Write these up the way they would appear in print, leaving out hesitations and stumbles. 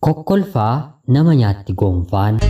Kokkolfaa nama nyaatti gonfaan.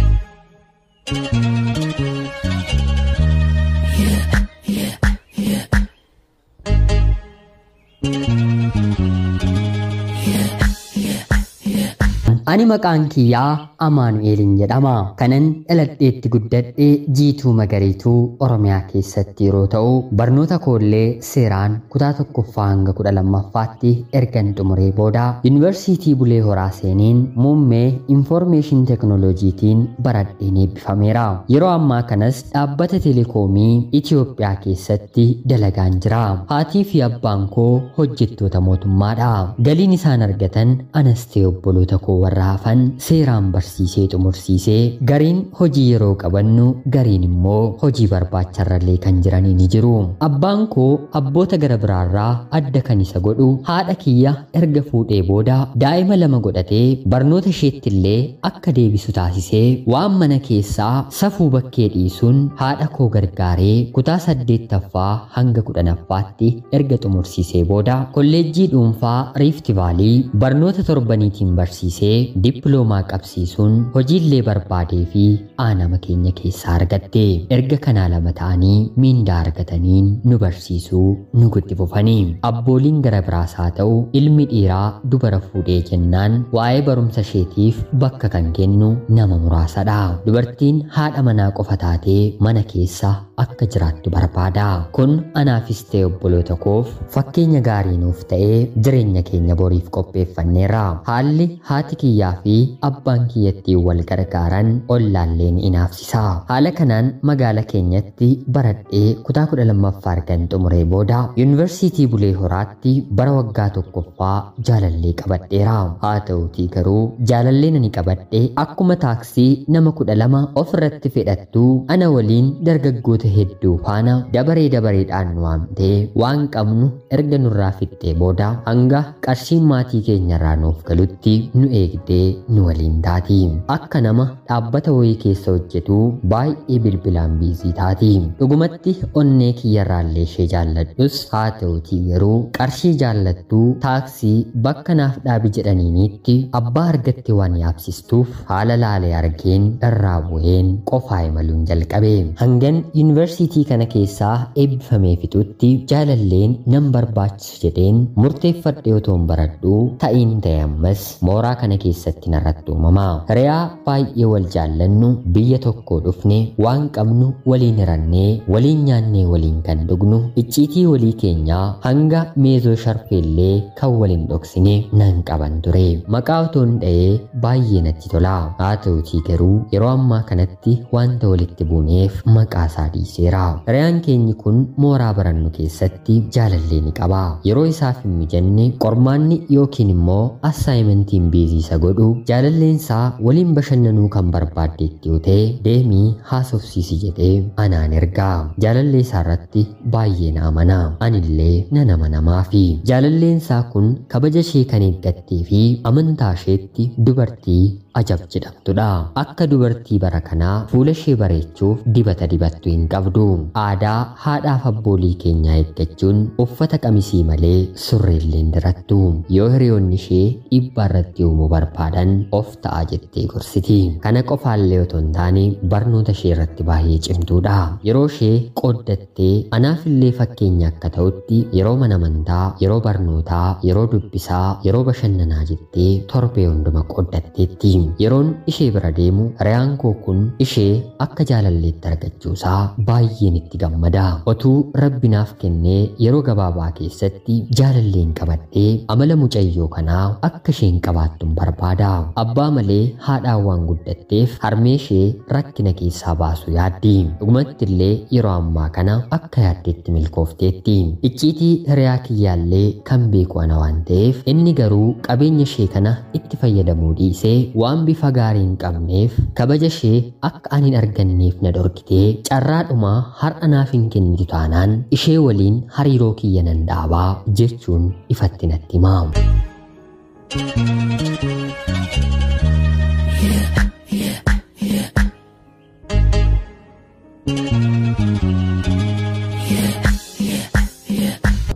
Ani maqaan kiyyaa Amaanu'eelin jedhama. Kanan dhaladheetti guddadhe Jiituu Magariituu Oromiyaa keessatti yeroo ta'u, barnoota koollee seeraan kutaa 1ffaa hanga 12ffaatti ergan xumuree booda Yuunivarsiitii Bulee Horaa seeniin muummee Infoormeeshin Teekinooloojiitiin baradheen eebbifameera. Yeroo ammaa kanas dhaabbata Telekoomii Itiyoophiyaa keessatti dalagaan jira. Haatii fi abbaan koo hojjettoota mootummaadha. Galiin isaan argatan anas ta'e obboloota koo warra hafan seeraan barsiisee xumursiisee, gariin hojii yeroo qabannu, gariin immoo hojii barbaacharrallee kan jiranii ni jiru. Abbaan koo abboota gara biraarraa adda kan isa godhu haadha kiyya erga fuudhee booda daa'ima 2 godhatee barnoota isheettillee akka deebisu taasisee waan mana keessaa safuu bakkee dhiisuun haadha koo gargaaree kutaa 8ffaa hanga 10ffaatti erga xumursiisee booda kolleejjii dhuunfaa Riifti Vaalii barnoota 7niitiin barsiisee dippiloomaa qabsiisuun hojiillee barbaadee fi aanama keenya keessaa argatte. Erga kanaa 2 ta'anii miindaa argataniin nu barsiisuu nu guddifufanii. Abbooliin gara biraas haa ta'u ilmi dhiiraa dubara fuudhee jennaan waa'ee barumsa isheetiif bakka kan kennu nama muraasadha. Dubartiin haadha manaa qofa taatee mana keessa akka jiraattu barbaada. Kun anaafis ta'e obboloota koof fakkeenya gaarii nuuf ta'ee jireenya keenya boriif qopheeffanneerra. Haalli haati kiyyaa fi abbaan kiyyattiin wal gargaaran ollaallee ni inaafsisa. Haala kanaan magaala keenyatti baradhee kutaa 12ffaa argan xumuree booda Yuunivarsiitii Bulee Horaatti bara waggaa 1ffaa jaalallee qabadheera. Haa ta'uutii garuu jaalallee ani qabadhe akkuma taaksii nama 12 ofirratti fedhattuu ana waliin dargaggoota hedduu faana dabaree dabareedhaan nu waamtee waan qabnu erga nurraa fixxee booda hanga qarshiin maatii keenyarraa nuuf galutti nu eegdee nu waliin taati. Akka nama dhaabbata wayii keessa hojjetu baay'ee bilbilaan biizii taati. Dhugumatti onnee kiyyarraallee ishee jaalladhus haa ta'uutii garuu qarshii jaallattuu taaksii bakka naaf dhaabi jedhaniinitti abbaa argatte waan yaabsistuuf haala laalee argeen irraa bu'een qofaa imaluun jalqabe. Hangan yuunivarsiitii kana keessaa eebbifamee fixutti jaalalleen nan barbaachisu jedheen murteeffadhe otoon baradhuu ta'iin ta'e ammas mooraa kana keessatti narratti uumama. Hiriyaa baay'ee wal jaallannu biyya tokkoo dhufne waan qabnu waliin hirannee waliin nyaannee waliin kan dhugnu icciitii walii keenyaa hanga meezoo sharfeellee kan waliin dhoksine nan qaban ture. Maqaa otoon dha'ee baay'ee natti tola. Haa ta'utii garuu yeroo ammaa kanatti wanta walitti buuneef maqaa isaa dhiiseera. Hiriyaan keenyi kun mooraa barannu keessatti jaalallee ni qaba. Yeroo isaaf hin mijanne qormaanni yookiin immoo assaayimentiin biizii isa godhu jaalalleen isaa waliin bashannanuu kan barbaaddeetti yoo ta'e deemii haasofsiisi jedhee anaan ergaa. Jaalallee isaarratti baay'ee na amana. Anillee nan amanamaafi. Jaalalleen isaa kun kabaja ishee kan eeggattee fi amantaa isheetti dubartii ajab jedhamtudha. Akka dubartii bara kanaa fuula ishee bareechuuf dibata dibattu hin qabdu. Aadaa haadhaaf abboolii keenyaa eeggachuun uffata qamisii malee surreellee hin dirattu. Yoo hiriyoonni ishee dhiibbaa irratti uumuu barbaadan of ta'a jettee gorsiti. Kana qofaallee otoo hin taane barnoota ishee irratti baay'ee cimtuudha. Yeroo ishee qooddattee anaafillee fakkeenya akka ta'utti yeroo mana amantaa, yeroo barnootaa, yeroo dubbisaa, yeroo bashannanaa jettee torbee hunduma qooddatteetti. Yeroon ishee bira deemu hiriyaan koo kun ishee akka jaalalleetti argachuusaa baay'een itti gammada. Otuu rabbi naaf kennee yeroo gabaabaa keessatti jaalalleen qabadhee amala mucayyoo kanaa akka isheen qabaattuun barbaada. Abbaa malee haadhaan waan guddatteef harmee ishee rakkina keessaa baasu yaaddi. Dhugumatti illee yeroo ammaa kana akka yaaddeetti milkoofteetti. Icciitii hiriyaa kiyyaallee kan beeku ana waan ta'eef inni garuu qabeenya ishee kana itti fayyadamuu dhiisee waan bifa gaarii hin qabneef kabaja ishee akka ani hin arganneef na dhorkitee carraadhumaa har'a naaf hin kennitu taanaan ishee waliin hariiroo kiyya nan dhaabaa jechuun ifatti natti hima.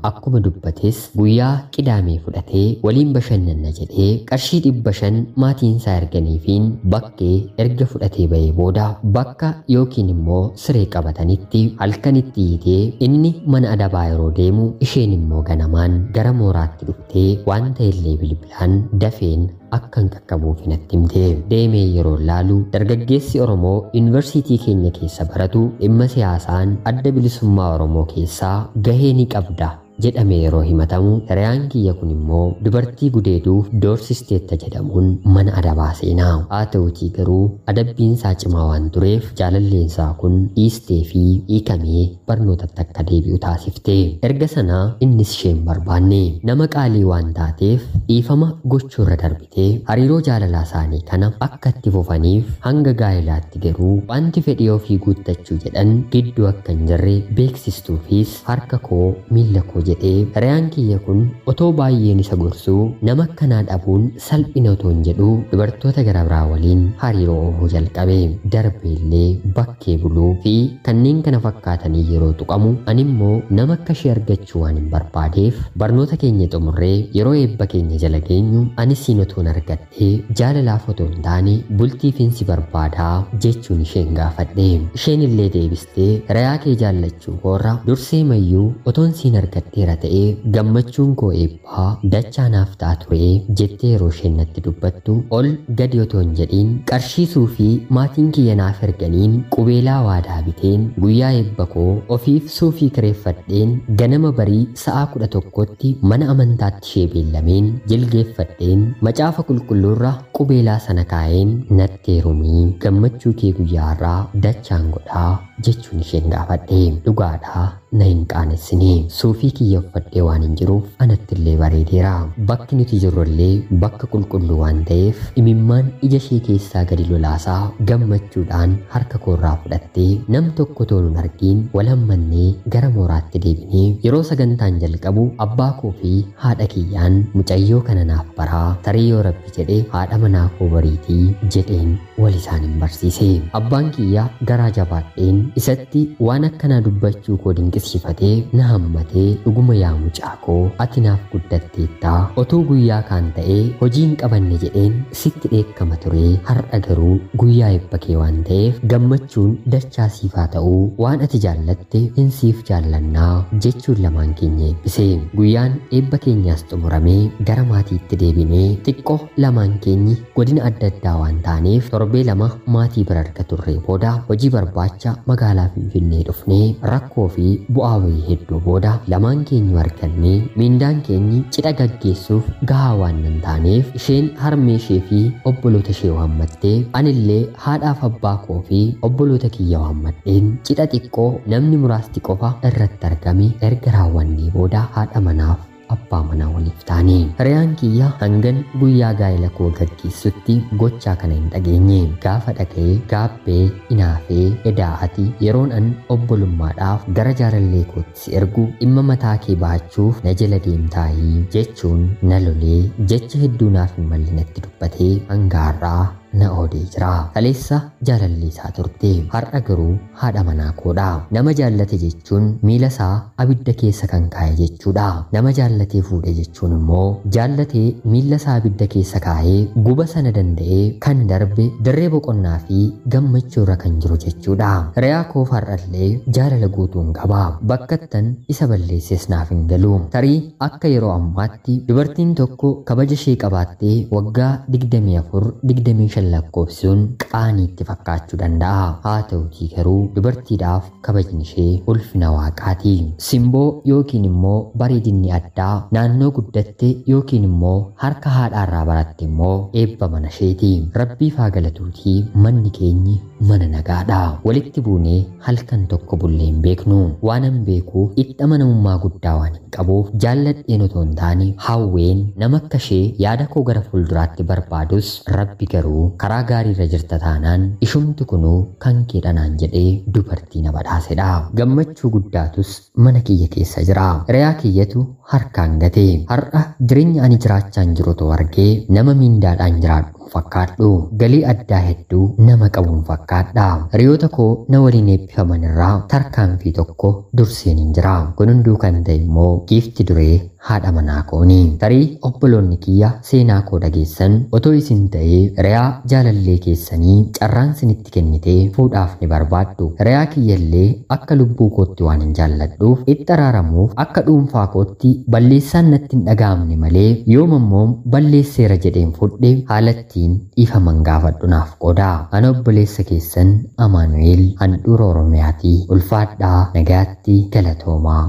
Akkuma Akkuma dubbates guyyaa qidaamee fudhatee waliin bashannanna jedhee qarshii 500 maatiinsaa erganiifiin bakkee erga fudhatee ba'ee booda bakka yookiin immoo siree qabatanitti halkanitti hiitee inni mana adabaa yeroo deemu isheen immoo ganamaan gara mooraatti dhuftee waan ta'ellee bilbilaan dafeen akka hin qaqqabuuf natti himte. Deemee yeroo laalu dargaggeessi Oromoo yuunivarsiitii keenya keessa baratu dhimma siyaasaan adda bilisummaa Oromoo keessaa gahee ni qabda jedhame yeroo himatamu hiriyaan kiyya kun immoo dubartii gudeeduuf doorsisteetta jedhamuun mana adabaa seenaa. Haa ta'utii garuu adabbiinsaa cimaa waan tureef jaalalleensaa kun dhiistee fi hiikamee barnootatti akka deebi'u taasifte. Erga sanaa innis isheen barbaanne nama qaalii waan taateef dhiifama gochuurra darbitee hariiroo jaalalaa isaanii kana akka itti fufaniif hanga gaa'ilaatti garuu wanti fedhii ofii guuttachuu jedhan gidduu akka hin jirre beeksistuufis harka koo miilla koo jedhee hiriyaan kiyya kun otoo baay'een isa gorsuu nama akkanaa dhabuun salphina otoo hin jedhuu dubartoota gara biraa waliin hariiroo uumuu jalqabe. Darbeellee bakkee buluu fi kanneen kana fakkaatanii yeroo tuqamu ani immoo nama akka ishee argachuu waan hin barbaadeef barnoota keenya xumurree yeroo eebba keenya jala geenyu ani siin otoon argadhee jaalalaaf otoo hin taane bultiifin si barbaadaa jechuun isheen gaafadhe. Isheen illee deebistee hiriyaa kee jaallachuu koorra dursee mayyuu otoon siin argadheera ta'ee gammachuun koo eebbaa dachaa naaf ta'a ture jettee yeroo isheen natti dubbattu ol gadi otoo hin jedhiin qarshii suufii maatiin kiyya naaf erganiin qubeelaa waadaa biteen guyyaa eebba koo ofiif suufii kireeffadheen ganama barii sa'a 11tti mana amantaatti ishee beellameen jilgeeffadheen macaafa qulqulluurra qubeelaa sana kaa'een natti heerumii gammachuu kee guyyaa har'aa dachaan godhaa jechuun isheen gaafadhe. Dhugaadhaa na hin qaanessine. Suufii kiyya uffadhee waan hin jiruuf anattillee bareedeera. Bakki nuti jirrullee bakka qulqulluu waan ta'eef imimmaan ija ishee keessaa gadi lolaasaa gammachuudhaan harka koorraa fudhattee nam tokko otoo nun argiin wal hammannee gara mooraatti deebinee yeroo sagantaan jalqabu abbaa koo fi haadha kiyyaan mucayyoo kana naaf baraa tarii yoo rabbi jedhe haadha manaa koo bariitii jedheen wal isaan hin barsiise. Abbaan kiyya garaa jabaadheen isatti waan akkanaa dubbachuu koo dinqisiifatee na hammatee dhuguma yaa mucaa koo ati naaf guddatteettaa otuu guyyaa kaan ta'ee hojii hin qabanne jedheen sitti dheekkama ture har'a garuu guyyaa eebba kee waan ta'eef gammachuun dachaa siif haa ta'uu waan ati jaallatte hin siif jaallannaa jechuun lamaan keenya eebbise. Guyyaan eebba keenyaas xumuramee gara maatiitti deebinee xiqqoo lamaan keenyi godina adda addaa waan taaneef torbee 2 maatii bira erga turree booda hojii barbaacha magaalaa Finfinnee dhufnee rakkoo fi bu'aa bahii hedduu booda lamaan keenyu argannee miindaan keenyi cidha gaggeessuuf gahaa waan hin taaneef isheen harmee ishee fi obboloota ishee waammattee anillee haadhaaf abbaa koo fi obboloota kiyya waammadheen cidha xiqqoo namni muraasti qofa irratti argame erga raawwannee booda haadha manaaf abbaa manaa waliif taane. Hiriyaan kiyya hangan guyyaa gaa'ela koo gaggeessutti gochaa kana hin dhageenye. Gaafa dhaga'ee gaabbee inaafee edaa'ati yeroon an obbolummaadhaaf gara jaalallee kootti si ergu dhimma mataa kee baachuuf na jala deemtaayii jechuun na lolee jecha hedduu naaf hin malle natti dubbatee hanga har'aa na oodee jira. Kaleessa jaalalli isaa turte har'a garuu haadha manaa koodha. Nama jaallate jechuun miila isaa abidda keessa kan kaa'e jechuudha. Nama jaallatee fuudhe jechuun immoo jaallatee miila isaa abidda keessa kaa'ee guba sana danda'ee kan darbe dirree boqonnaa fi gammachuu irra kan jiru jechuudha. Hiriyaa koof har'allee jaalala guutuun qaba. Bakkattan isa balleesses naaf hin galu. Tarii akka yeroo ammaatti dubartiin tokko kabaja ishee qabaattee waggaa 24 25 lakkoofsuun qaaniitti fakkaachuu danda'a. Haa ta'utii garuu dubartiidhaaf kabajni ishee ulfina waaqaati. Simboo yookiin immoo bareedinni addaa naannoo guddatte yookiin immoo harka haadhaarraa baratte immoo eebba mana isheeti. Rabbiif haa galatuutii manni keenyi mana nagaadha. Walitti buunee halkan tokko bullee hin beeknu. Waanan beekuuf itti amanamummaa guddaa waan hin qabuuf jaalladheen otoo hin taane hawween nama akka ishee yaada koo gara fuulduraatti barbaadus Rabbi garuu karaa gaariirra jirta taanaan ishumti kunuu kan keedhanaan jedhee dubartii na badhaasedha. Gammachuu guddaatus mana kiyya keessa jira. Hiriyaa kiyyatu harkaan gate. Har'a jireenya ani jiraachaan jiru otoo argee nama miindaadhaan jiraadhu fakkaadhu. Galii addaa hedduu nama qabuun fakkaadha. Hiriyoota koo na waliin eebbifaman irraa tarkaanfii tokko durseen hin jira. Kun hunduu kan ta'e immoo giifti duree haadha manaa kooni. Tarii obboloonni kiyya seenaa koo dhageessan otoo isin ta'ee hiriyaa jaalallee keessanii carraan isinitti kennitee fuudhaaf ni barbaaddu. Hiriyaa kiyyallee akka lubbuu kootti waan hin jaalladhuuf itti araaramuuf akka dhuunfaa kootti balleessaan natti hin dhaga'amne malee yoom ammoo balleesseera jedheen fudhe haalattiin dhiifaman gaafadhu naaf qooda. Ana obboleessa keessan Amaanu'eel handhuura Oromiyaatii. Ulfaadhaa, nagaatti, galatoomaa.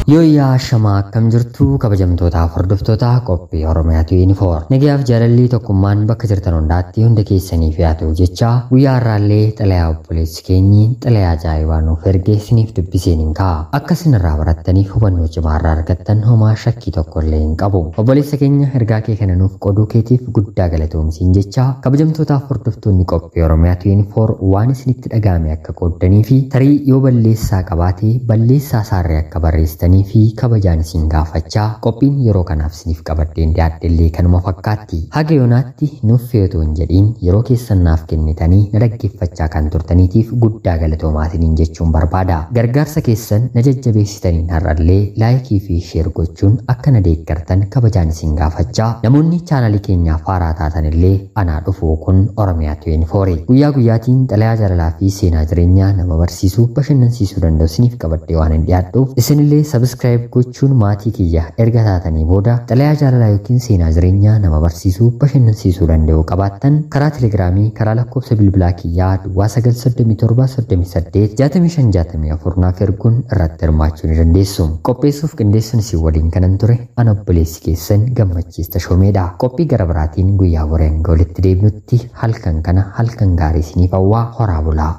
Yooyyaa shamaa akkam jirtu kabajamtootaaf hordoftoota qophii Oromiyaa 24. Nagayaaf jaalalli tokkummaan bakka jirtan hundaatti hunda keessaniif haa ta'u jecha guyyaa har'aallee xalayaa obboleessi keenyi xalayaa ajaa'ibaa nuuf erge isiniif dubbiseen hin ka'a. Akka isin irraa barattaniif hubannoo cimaa irraa argattan homaa shakkii tokko illee hin qabu. Obboleessa keenya ergaa kee kana nuuf qooduu keetiif guddaa galatoomsiin jecha kabajamtootaaf hordoftoonni qophii Oromiyaa 24 waan isinitti dhaga'ame akka qooddanii fi tarii yoo balleessaa qabaate balleessaa isaarree akka barreessitanii fi kabajaan isin gaafachaa qophiin yeroo kanaaf isiniif qabadheen dhiyaadhellee kanuma fakkaatti. Haga yoonaatti nuuf feetoo hin jedhiin yeroo keessan naaf kennitanii na dhaggeeffachaa kan turtaniitiif guddaa galatoomaa isiniin jechuun barbaada. Gargaarsa keessan na jajjabeessitaniin har'allee laayikii fi sheer gochuun akka na deeggartan kabajaan isin gaafachaa namoonni chaanalii keenyaaf haaraa taatan illee anaa dhufuu kun Oromiyaa 24. Guyyaa guyyaatiin xalayaa jaalalaa fi seenaa jireenyaa nama barsiisuu bashannansiisuu danda'u isiniif qabadhee waan hin dhiyaadhuuf isinillee subscribe gochuun maatii kiyya erga taatanii booda xalayaa jaalalaa yookiin seenaa jireenyaa nama barsiisuu bashannansiisuu danda'u qabaattan karaa telegiraamii karaa lakkoofsa bilbilaa kiyyaa duwwaa 937 38 65 64 naaf erguun irratti hirmaachuu ni dandeessu. Qopheessuuf qindeessuun isin waliin kanan ture ana obboleessi keessan Gammachiis Tashoomeedha. Qophii gara biraatiin guyyaa boree hanga walitti deebinutti halkan kana halkan gaarii isiniif hawwaa horaa bulaa.